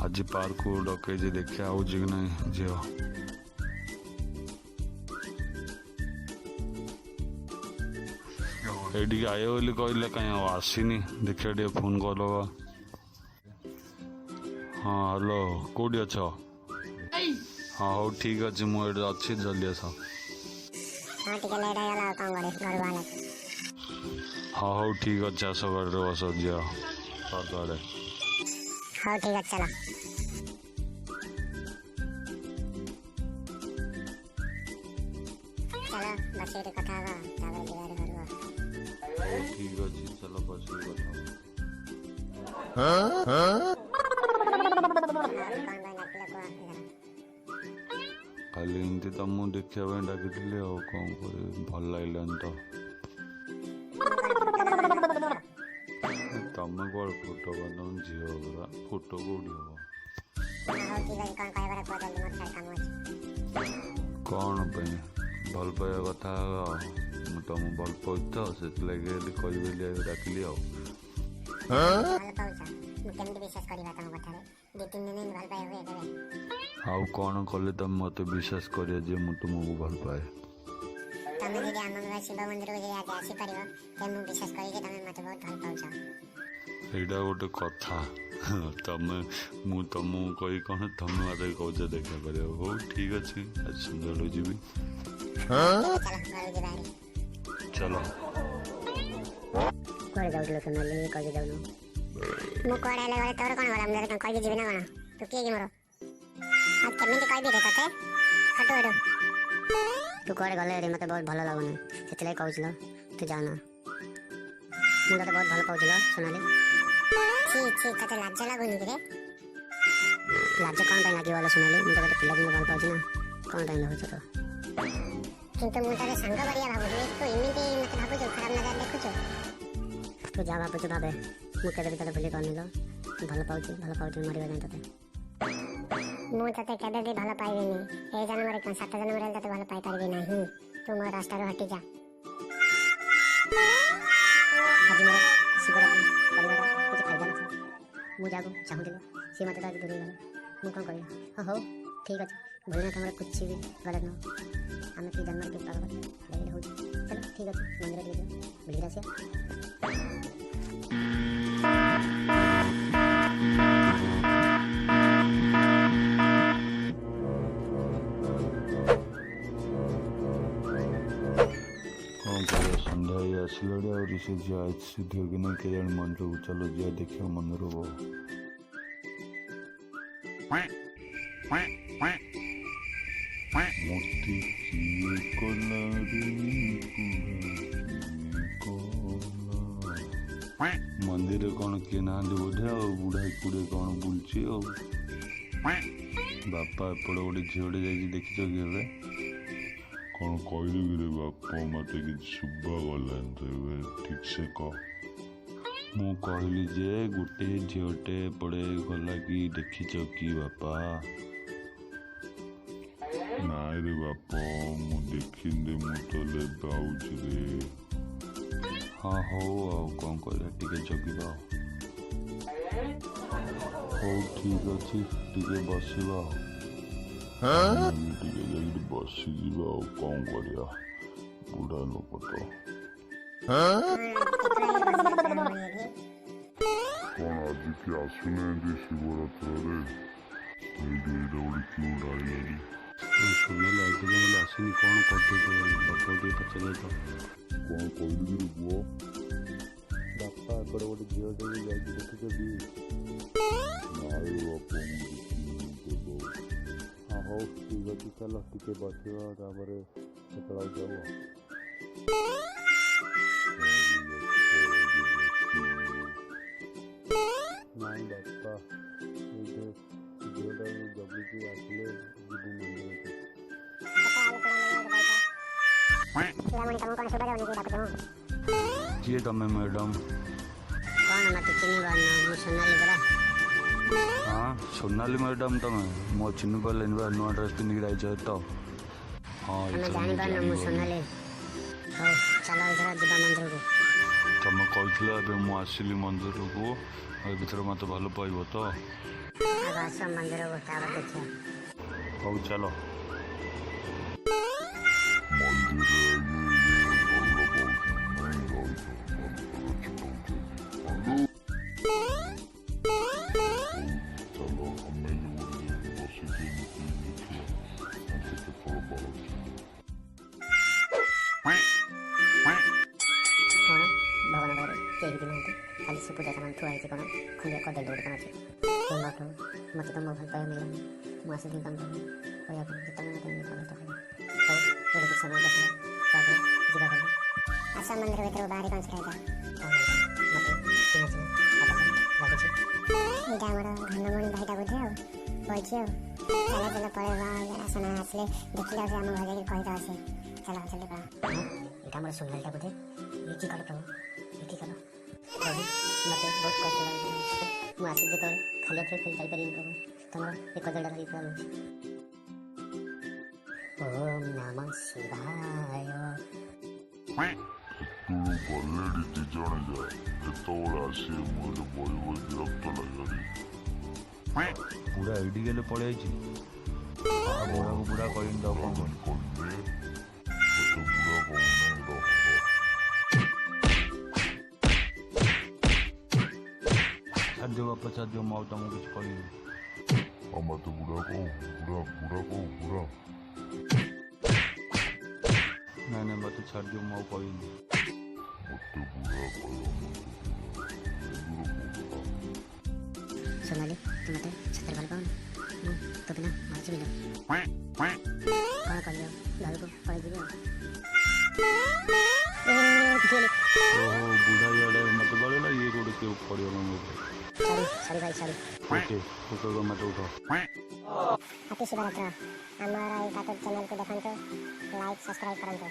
ଆଜି ପାର୍କକୁ ଡକେଇଛି, ଦେଖିବା ହେଉଛି କି ନାହିଁ ଝିଅ। ଏଇଠିକି ଆଇବ ବୋଲି କହିଲେ, କାହିଁ ଆଉ ଆସିନି। ଦେଖିବା, ଟିକେ ଫୋନ୍ କରିଦେବା। ହଁ, ହ୍ୟାଲୋ, କେଉଁଠି ଅଛ? ହଁ, ହଉ ଠିକ୍ ଅଛି, ମୁଁ ଏଇଠି ଅଛି, ଜଲ୍ଦି ଆସ। ହଁ, ଟିକେ ଲେଟ୍ ହେଇଗଲା, ଆଉ କ'ଣ କରିବି? ଘରୁ ବାହାରିଲା। ହଁ, ହଉ ଠିକ୍ ଅଛି, ଆସ, ଗାଡ଼ିରେ ବସ, ଝିଅ ପାର୍କ ଆଡ଼େ। ହଉ ଠିକ୍ ଅଛି, ଚାଲ ଚାଲ, ବସିକି କଥା ହବା, ତାପରେ ଯିବା ଘରକୁ। ହଉ ଠିକ୍ ଅଛି, ଚାଲ ବସିକି କଥା ହବା। ଆଉ କ'ଣ ପାଇଁ ଡାକିଲ, କୁହ ଏଥର। କାଲି ଏମିତି ତମକୁ ଦେଖିବା ପାଇଁ ଡାକିଥିଲି, ଆଉ କ'ଣ କରିବି? ଭଲ ଲାଗିଲାନି ତ। ତମେ କୁଆଡ଼େ ଫଟୋ? ତମ ଝିଅ ପୁରା ଫଟୋ କେଉଁଠି ହବ? ହଉ ଠିକ୍ ଅଛି, କ'ଣ କହିବାର କୁହ ଜଲ୍ଦି, ମୋର ସିଆଡ଼େ କାମ ଅଛି। କ'ଣ ପାଇଁ ଭଲ ପାଇବା କଥା ହବା ଆଉ। ମୁଁ ତମକୁ ଭଲ ପାଉଛି ତ, ସେଥିଲାଗି ବୋଲି କହିବି ବୋଲି ଡାକିଲି ଆଉ। ଭଲ ପାଉଛ? ମୁଁ କେମିତି ବିଶ୍ୱାସ କରିବା ତମ କଥାରେ? 2-3 ଦିନ ଏମିତି ଭଲ ପାଇବା ହୁଏ କେବେ? ଆଉ କ'ଣ କଲେ ତମେ ମୋତେ ବିଶ୍ୱାସ କରିବ ଯେ ମୁଁ ତୁମକୁ ଭଲ ପାଏ? ତମେ ଯଦି ଆମ ଗାଁ ଶିବ ମନ୍ଦିରକୁ ଯଦି ଆଜି ଆସିପାରିବ, ତେବେ ମୁଁ ବିଶ୍ୱାସ କରିବି ଯେ ତମେ ମୋତେ ବହୁତ ଭଲ ପାଉଛ। ଏଇଟା ଗୋଟେ କଥା? ତମେ, ମୁଁ ତମକୁ କହି କ'ଣ, ତମେ ମୋତେ କହୁଛ ଦେଖା କରିବାକୁ। ହଉ ଠିକ୍ ଅଛି, ଆଜି ସନ୍ଧ୍ୟାବେଳକୁ ଯିବି। ଚାଲ, ଘରକୁ ଯିବା ଭାରି। ଚାଲ। କୁଆଡ଼େ ଯାଉଥିଲ ସୋନାଲି, କହିକି ଯାଉନୁ? ମୁଁ କୁଆଡ଼େ ହେଲେ ଗଲେ ତୋର କ'ଣ ଗଲା? ମୁଁ ତତେ କ'ଣ କହିକି ଯିବି ନା କ'ଣ? ତୁ କିଏ କି ମୋର? ଆଉ କେମିତି କହିବି ରେ ତତେ? ହଟୁ ହଟୁ। ତୁ କୁଆଡ଼େ ଗଲେ ରେ ମୋତେ ବହୁତ ଭଲ ଲାଗୁନି, ସେଥିଲାଗି କହୁଛି ଲୋ, ତୁ ଯାଉନା। ମୁଁ ତତେ ବହୁତ ଭଲ ପାଉଛି ଲୋ ସୋନାଲି। ଛି ଛି, ତତେ ଲାଜ ଲାଗୁନି କି ରେ? ଲାଜ କ'ଣ ପାଇଁ ଲାଗିବ ଲୋ ସୋନାଲି? ମୁଁ ତ ଗୋଟେ ପିଲାକୁ ଭଲ ପାଉଛି ନା, କ'ଣ ପାଇଁ ଭାବୁଛୁ ତୁ? କିନ୍ତୁ ମୁଁ ତତେ ସାଙ୍ଗ ପରିକା ଭାବୁଥିଲି, ତୁ ଏମିତି ମତେ ଭାବୁଛୁ, ଖରାପ ନଜର ଦେଖୁଛୁ। ତୁ ଯାହା ଭାବୁଛୁ ଭାବେ, ମୁଁ କେବେ ବି ତତେ ଭୁଲି ପାରୁନି ଲୋ। ଭଲ ପାଉଛି, ଭଲ ପାଉଛି ମରିବା ଯାଏଁ ତତେ। ମୁଁ ତତେ କେବେ ବି ଭଲ ପାଇବିନି। ଏ ଜନ୍ମରେ କ'ଣ, ସାତ ଜନ୍ମରେ ହେଲେ ତତେ ଭଲ ପାଇପାରିବି ନାହିଁ। ତୁ ମୋ ରାସ୍ତାରୁ ହଟିଯା। ଆଜି ମୋର ଶିବରାତ୍ରି କରିବାର କିଛି ଫାଇଦା ନଥିଲା। ମୁଁ ଯାହାକୁ ଚାହୁଁଥିଲି, ସିଏ ମୋତେ ତ ଆଜି ଦୂରେଇ ଗଲା। ମୁଁ କ'ଣ କରିବି? ହଁ, ହଉ ଠିକ୍ ଅଛି, ଭୋଲେନାଥ ଆମର କିଛି ବି ଗଲତ ନୁହଁ। ଆମେ କି ଜନ୍ମରେ କି ପାପ କରିଥିଲେ ଲାଗିଲେ ହେଉଛି। ଚାଲ ଠିକ୍ ଅଛି, ମନ୍ଦିର ଟିକେ ଯିବା, ବୁଲିକି ଆସିବା। କ'ଣ କରିବା, ସନ୍ଧ୍ୟା ହେଇ ଆସିଲାଣି, ଆହୁରି ସେ ଝିଅ ଆସିଥିବ କି ନାହିଁ କେଜାଣି ମନ୍ଦିରକୁ। ଚାଲ ଯିବା, ଦେଖିବା ମନ୍ଦିରକୁ। ମୂର୍ତ୍ତି କିଏ କଲା ରେ ବୁଢ଼ା, କିଏ କଲା? ମନ୍ଦିରରେ କ'ଣ କିଏ ନାହାନ୍ତି ବୋଧେ, ଆଉ ବୁଢ଼ା ଏକୁଟିଆ କ'ଣ ବୁଲୁଛି ଆଉ। ବାପା, ଏପଟେ ଗୋଟେ ଝିଅଟେ ଯାଇଛି, ଦେଖିଛ କି ଏବେ? କ'ଣ କହିଲୁ କିରେ ବାପ? ମତେ କିଛି ଶୁଭା ଗଲାନି ତ, ଏବେ ଠିକ ସେ କହ। ମୁଁ କହିଲି ଯେ ଗୋଟେ ଝିଅଟେ ଏପଟେ ଗଲା କି, ଦେଖିଛ କି ବାପା? ନାଇଁ ରେ ବାପ, ମୁଁ ଦେଖିନି ରେ, ମୁଁ ତ ଏବେ ଆଉଛି ରେ। ହଁ, ହଉ, ଆଉ କ'ଣ କରିବା, ଟିକେ ଜଗିବା ଆଉ। ହଉ ଠିକ୍ ଅଛି, ଟିକେ ବସିବା ଆଉ। ଆମେ ବି ଟିକେ ଯାଇକି ବସିଯିବା, ଆଉ କ'ଣ କରିବା, ବୁଢ଼ା ଲୋକ ତ। କ'ଣ ଆଜି କିଏ ଆସୁନାହାନ୍ତି ଶିବରାତ୍ରରେ? ଏଇଠି ଏଇଟା ଗୋଟେ କିଏ ଗୋଟେ ଆଇଲାଣି। ସୋନାଲି ଆଜି ଯାଏଁ ହେଲେ ଆସିନି, କ'ଣ କରୁଥିବ କେଜାଣି? ବାପାକୁ ଟିକେ ପଚାରିଲେ ତ। କ'ଣ କହିଲୁ କିରେ ପୁଅ? ବାପା, ଏପଟେ ଗୋଟେ ଝିଅଟେ ବି ଯାଇଛି, ଦେଖିଛ କି? ନାଇଁ ରେ ବାପ, ମୁଁ ଦେଖିନି, ମୁଁ ତ ଏବେ ଆଉଛି। ହଁ, ହଉ ଠିକ୍ ଅଛି, ଚାଲ ଟିକେ ବସିବା, ତାପରେ ସେତେବେଳେ ଯାଉ ଆଉ। ହଁ ରେ ବାପ, ଏବେ ବସିବା। ନାଇଁ ବାପା, ଏଇଠି ଝିଅଟାକୁ ଜଗିକି, ଆସିଲେ ଯିବୁ ମନ୍ଦିରକୁ। ଚୂଡ଼ାମଣି, ତମକୁ କ'ଣ ଶୁଭା ଯାଉନି କି ଡାକୁଛି ମୁଁ? କିଏ ତମେ ମ୍ୟାଡ଼ାମ୍? କ'ଣ ମୋତେ ଚିହ୍ନି ପାରୁନ? ମୁଁ ସୋନାଲି ପରା। ହଁ, ସୋନାଲି ମ୍ୟାଡ଼ାମ୍ ତମେ? ମୁଁ ଚିହ୍ନି ପାରିଲିନି ବା, ନୂଆ ଡ୍ରେସ୍ ପିନ୍ଧିକି ଯାଇଛ ତ। ହଁ, ତମେ ଏଥର ମୁଁ ଜାଣିପାରୁନ ମୁଁ ଜାଣିଗଲି। ସୋନାଲି। ହଉ ଚାଲ, ଏଥର ଯିବା ମନ୍ଦିରକୁ। ତମେ କହିଥିଲ, ଏବେ ମୁଁ ଆସିଲି ମନ୍ଦିରକୁ। ଏ ଭିତରେ ମୋତେ ଭଲ ପାଇବ ତ? ଆଗ ଆସ ମନ୍ଦିରକୁ, ତାପରେ ଦେଖିବା। ହଉ ଚାଲ। ମନ୍ଦିରରେ ଭଲ ପାଉଛନ୍ତି ନାଇଁ? ରହିଥାଅ, ମନ୍ଦିର ଗଛ ପାଉଛନ୍ତି। ହଉ ଚାଲ, ଆମେ ଯୋଉଠି ବସିକି ଏମିତି ଦେଖିବା କେତେ ଫଳ ପାଉଛନ୍ତି। କ'ଣ ଭଗବାନ ପାଖରେ କେହି ବି ନାହାନ୍ତି, ଖାଲି ସେ ପୂଜା ସାମାନ ଥୁଆ ହେଇଛି। କ'ଣ ଖଣ୍ଡିଆ କଦଳୀ ଗୋଟେ କ'ଣ ଅଛି? ହେ ମହାପ୍ରଭୁ, ମୋତେ ତ ମୋ ଭଲ ପାଇବା ମିଳିଲାନି। ମୁଁ ଆସିଥିଲି ତମ ପାଖକୁ କହିବା ପାଇଁ ଯେ ତମେ ମୋତେ ଏମିତି କଷ୍ଟ କଲ। ହଉ, ଏଠି କିଛି ସମୟ ବସିବା, ତାପରେ ଯିବା ଘରକୁ। ଆସ ମନ୍ଦିର ଭିତରକୁ, ବାହାରେ କ'ଣ ଛିଡ଼ା ହେଇଛ? କ'ଣ ଏଇଟା? ମୋତେ ଚିହ୍ନା ଚିହ୍ନା ଆକାଶ ଲାଗୁଛି। ଏଇଟା ଆମର ଘନମଣି ଭାଇଟା ବୋଧେ, ଆଉ ବଇଛି। ଆଉ ଚାଲ ଚାଲ, ପଳେଇବା। ଆସନା ଆସିଲେ ଦେଖିକି ସେ ଆମ ଘରେ ଯାଇକି କହିଦେବା ସେ। ଚାଲ ଜଲ୍ଦି ପଳା। ହଁ, ଏଇଟା ଆମର ସୋନାଲିଟା ବୋଧେ। ଇଏ କି କଲ ପ୍ରଭୁ, ଇଏ କି କଲ ପ୍ରଭୁ? ମୋତେ ବହୁତ କଷ୍ଟ ଲାଗୁଛି। ମୁଁ ଆସିଛି ଯେତେବେଳେ, ଖାଲି ହାତରେ ଫେରି ଯାଇପାରିବିନି ପ୍ରଭୁ। ତମର ଏ କଦଳୀଟା ଧରିକି ପଳାଉଛି। ଓମ୍ ନମ ଶିବାୟ। କେତେବେଳୁ ଗଲେଣି ଦି ଜଣ ଯା, କେତେବେଳେ ଆସିବେ? ମୁଁ ଏଠି ବଇ ବଇ ବିରକ୍ତ ଲାଗିଲାଣି। ବୁଢ଼ା ଏଇଠି ଗଲେ ପଳେଇ ଆଇଛି। ବୁଢ଼ାକୁ ବୁଢ଼ା କହିନି ତ ଆଉ କ'ଣ ବୁଢ଼ା କହିବି? କହିଲେ ମତେ ବୁଢ଼ା କହୁନାହିଁ, ରହ। ଛାଡ଼ିଦିଅ ବାପା, ଛାଡ଼ିଦିଅ, ମୁଁ ଆଉ ତମକୁ କିଛି କହିବିନି। ଆଉ ମତେ ବୁଢ଼ା କହୁ, ବୁଢ଼ା ବୁଢ଼ା କହୁ, ବୁଢ଼ା। ନାଇଁ ନାଇଁ, ମୋତେ ଛାଡ଼ିଦିଅ, ମୁଁ ଆଉ କହିବିନି। ମତେ ବୁଢ଼ା କହିବ, ମତେ ବୁଢ଼ା ଏଗୁଡ଼ା ବୁଢ଼ା। ସୋନାଲି, ତୁ ମୋତେ ସତରେ ଭଲ ପାଉନୁ? ମୁଁ ତୋ ବିନା ମରିଯିବି ଲୋ। କ'ଣ କରିବି, ଆଉ ଘରକୁ ପଳେଇଯିବି ଆଉ। ପିଟିଗଲି। ଓହୋ, ବୁଢ଼ା ଇଆଡ଼େ ମୋତେ ପଳେଇଲା, ଇଏ ଗୋଟେ କିଏ ପଡ଼ିଗଲା ମୋ ଉପରେ। ସରି ସରି ଭାଇ, ସରି। ଓକେ ଓକେ, ମୋତେ ଉଠ। ହାପି ଶିବରାତ୍ର। ଆମର ଏଇ କାର୍ଟୁନ୍ ଚ୍ୟାନେଲକୁ ଦେଖନ୍ତୁ, ଲାଇକ୍ ସବସ୍କ୍ରାଇବ୍ କରନ୍ତୁ।